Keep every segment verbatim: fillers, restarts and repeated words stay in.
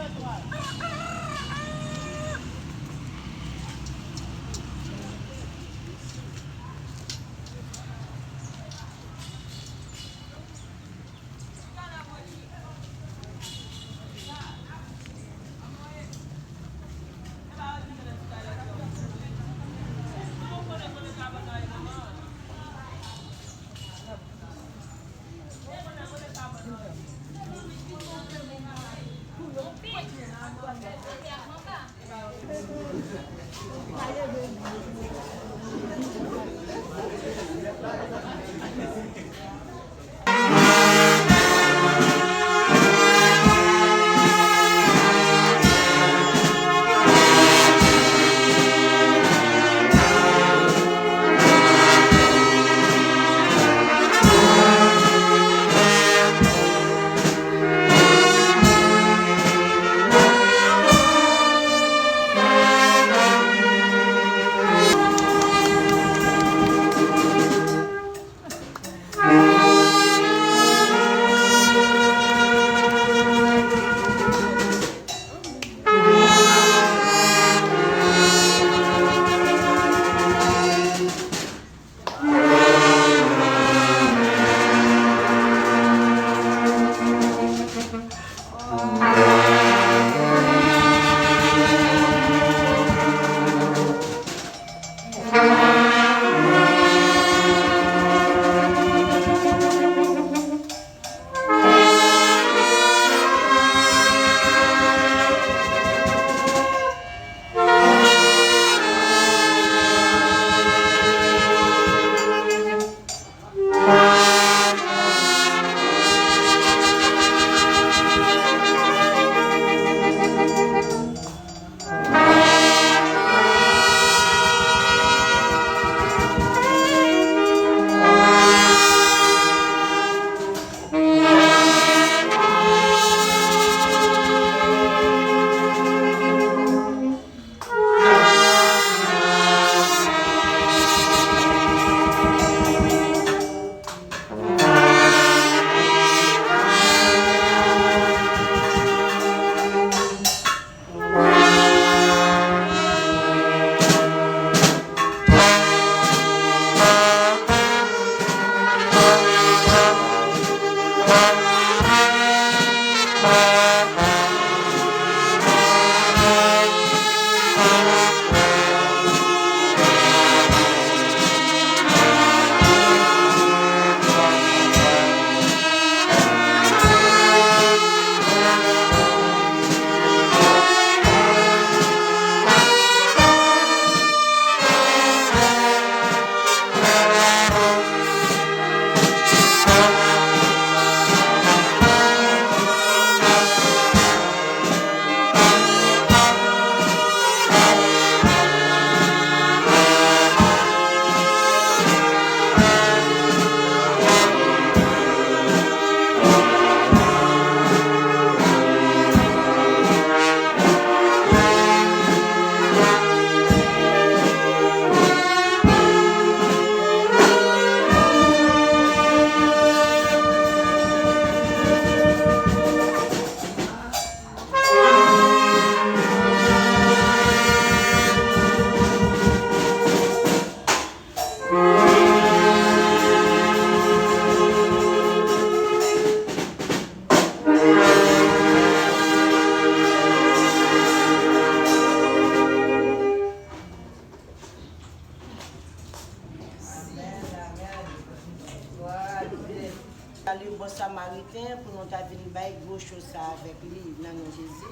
Amèn, amèn. Glwa a Dye. Salut, bon Samariten, pou nou ta vin bay gwo cho sa avèk li, nan non Jezi.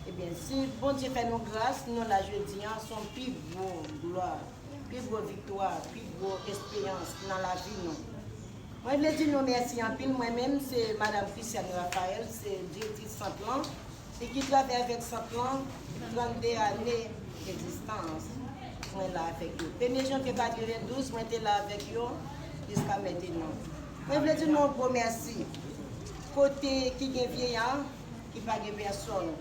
Ebyen, si Bondye fè nou gras, nou la jodi a, se yon pi gwo glwa, pi gwo viktwa, pi gwo esperyans nan lavi nou. Mwen vle di nou mèsi anpil. Mwen menm, se Madanm Christiane Raphaël, se direktris sant lan. Li ki travay avèk sant lan, trannde ane egzistans. Mwen la avèk yo. Premye janvye katrevendouz, mwen te la avèk yo jiska mentenan. Mwen vle di nou yon gwo mèsi. Kote ki gen vyeya, ki pa gen pèsòn.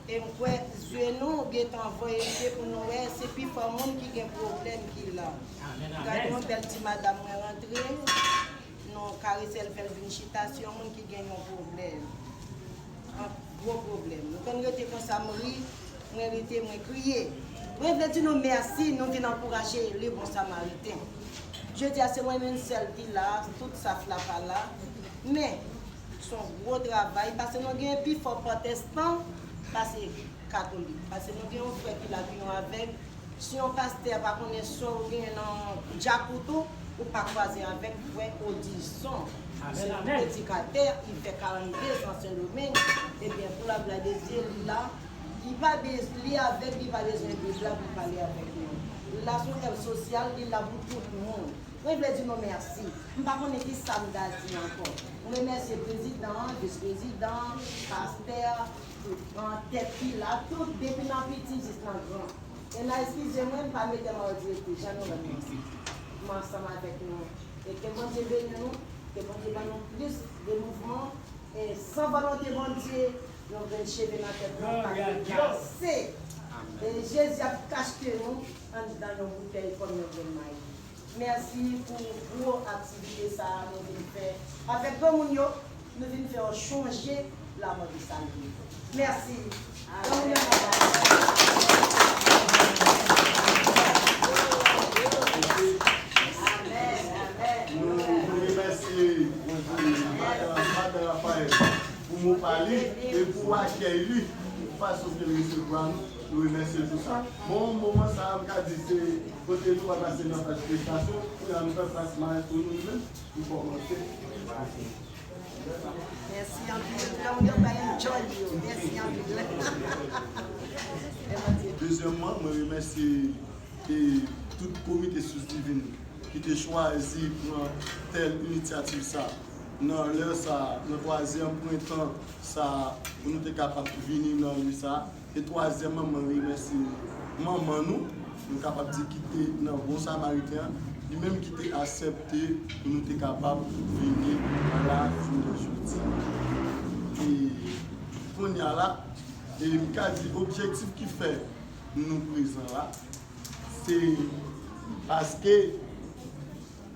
E m kwè zye nou gentan voye je pou nou wè se pifò moun ki gen pwoblèm ki la. Amèn, amèn. Gade yon bèl ti madanm mwen rantre, nou karese l, fè l vin chita, se yon moun ki gen yon pwoblèm. An-, Gwo pwoblèm. Nou konn rete konsa, m ri, mwen rete, mwen kriye. Mwen vle di nou mèsi, nou vin ankouraje le bon samariten. Jodi a se mwen menm sèl ki la, tout staf la pa la. Men, se yon gwo travay, paske nou gen pifò pwotestan pase katolik. Paske nou gen yon frè ki la ki yon avèg, si yon pastè pa konnen sa w gen nan djakout ou, ou pa kwaze avèk frè Odison. Se yon predikatè, li fè karannde zan Sendomeng. Ebyen, pou la glwa de Dye, li la, li pa bez-, li avèg, li pa bezwen Bib la pou pale avèk nou. Li la sou èv sosyal, li la pou tout moun. Mwen vle di nou mèsi. M pa konnen ki sa m ta di ankò. M remèsye prezidan, vis prezidan, pastè, tout, an tèt ki la, tout, depi nan piti jis nan gran. E n a eskize mwen, m pa mete m an direkte, jan nou wè m nan. M ansanm avèk nou. E ke Bondye beni nou, ke Bondye ban nou plis de mouvman. E san volonte Bondye, yon grenn cheve nan tèt nou pa deplase. E Jezi ap kachte nou anndan yon boutèy kòm yon grenn mayi. Mèsi pou gwo aktivite sa a nou vin fè avèk granmoun yo. Nou vin fè yo chonje lamò de Salomo. Mèsi. Granmoun yo nan Nou, nou remèsye madan, madan Raphaël pou mo pa li e pou akèy li, pou fason ke l resevwa nou. Nou remèsye l pou sa. Bon, moman sa a, m ka di se kote nou pral pase nan faz prestasyon. Kounye a nou fè faz maestro nou menm pou kòmanse. Mèsi anpil. Granmoun yo bay enjoy yo. Mèsi anpil. Dezyèmman, mwen remèsye e tout komite Sous Divin ki te chwazi pran tèl inisyativ sa nan lè sa, nan twazyèm prentan sa, pou nou te kapab vini nan li sa. E twazyèmman, mwen remèsye manman nou, nou kapab di ki te nan Bon Samariten an, li menm ki te aksepte pou nou te kapab vini la jounen jodi. E kounye a la, e m ka di objektif ki fè nou prezan la, se paske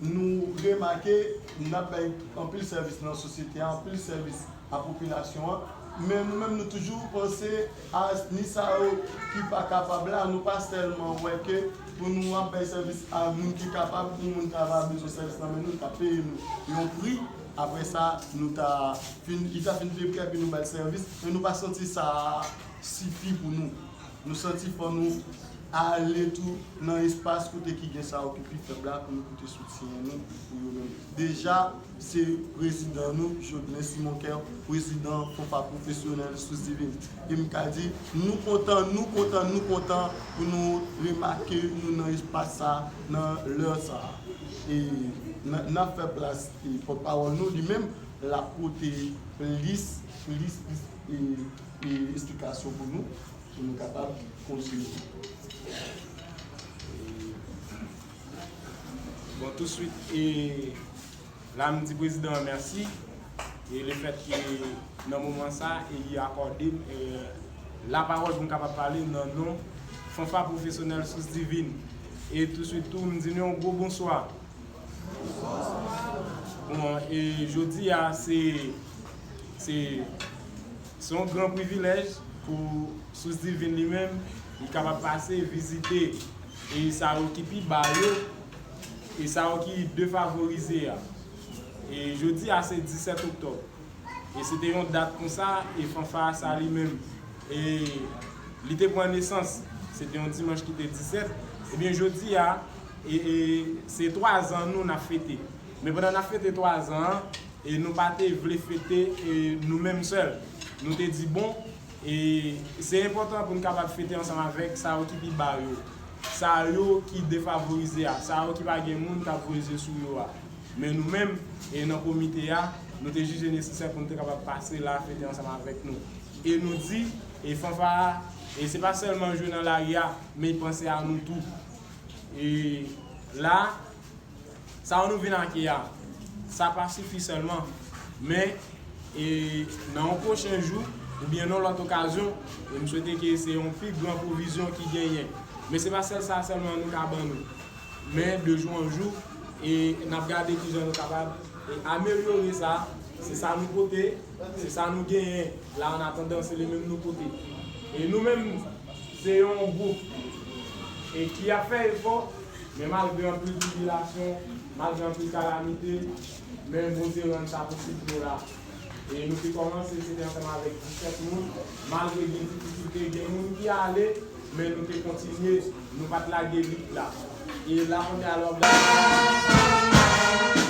nou remake n ap bay anpil sèvis nan sosyete a, anpil sèvis a popilasyon an, men nou menm nou toujou panse a ni sa yo ki pa kapab la, nou pa sèlman wè ke pou nou ap bay sèvis a moun ki kapab, pou moun ki pa bezwen sèvis nan men nou, k ap peye nou yon pri, apre sa nou ta fin, li ta fin depi epi nou bay sèvis, men nou pa santi sa sifi pou nou. Nou santi fò nou ale tou nan espas kote ki gen sa yo ki pi fèb la pou nou pote soutyen nou pou yo menm. Deja, se prezidan nou, Jodelin Simon Kerr, prezidan Fanfa Pwofesyonèl Sous Divin. E m ka di, nou kontan, nou kontan, nou kontan pou nou remake nou nan espas sa, nan lè sa. E n, n ap fè plas e pòtpawòl nou, li menm, l ap pote plis, plis, plis e, e esplikasyon pou nou. Pou nou kapab kontinye. Bon, touswit, e, la m di prezidan an mèsi, e lefètke nan moman sa, e li akòde m, e, lapawòl pou m kapab pale nan non Fanfa Pwofesyonèl Sous Divin. E touswit tou, m di nou yon gwo bonswa. Bon, e jodi a, se, se, se yon gran privilèj pou Sous Divin li menm, li kapab pase, vizite, e sa yo ki pi ba yo, e sa yo ki defavorize a. E jodi a, se disèt oktòb. E se te yon dat konsa, e fanfa sa li menm, e li te pran nesans, se te yon dimanch ki te disèt. Ebyen, jodi a, e, e, se twa zan nou n ap fete. Men pandan n ap fete twa zan an, e nou pa te vle fete, e nou menm sèl. Nou te di, bon, e se enpòtan pou n kapab fete ansanm avèk sa yo ki pi ba yo. Sa yo ki defavorize a, sa yo ki pa gen moun k ap voye je sou yo a. Men nou menm, e nan komite a, nou te jije nesesè pou nou te kapab pase la, fete ansanm avèk nou. E nou di, e fanfa a, e se pa sèlman jwe nan lari a, men l panse a nou tou. E la, sa yo nou vin ake a, sa pa sifi sèlman, men, e nan yon pwochen jou, oubyen nan yon lòt okazyon, e m swete ke se yon pi gran pwovizyon ki genyen. Men se pa sèl sa sèlman nou ka ban nou. Men de jou an jou, e n ap gade kijan nou kapab e amelyore sa, se sa nou pote, se sa nou genyen la, an atandan, se li menm nou pote. E nou menm, se yon gwoup e ki ap fè efò, men malgre anpil tribilasyon, malgre anpil kalamite, men Bondye rann sa posib nou la. E nou te kòmanse, se te ansanm avèk disèt moun, malgre gen difikilte, gen moun ki ale, men nou te kontinye, nou pa t lage lit la. E la, on est à l'organisation.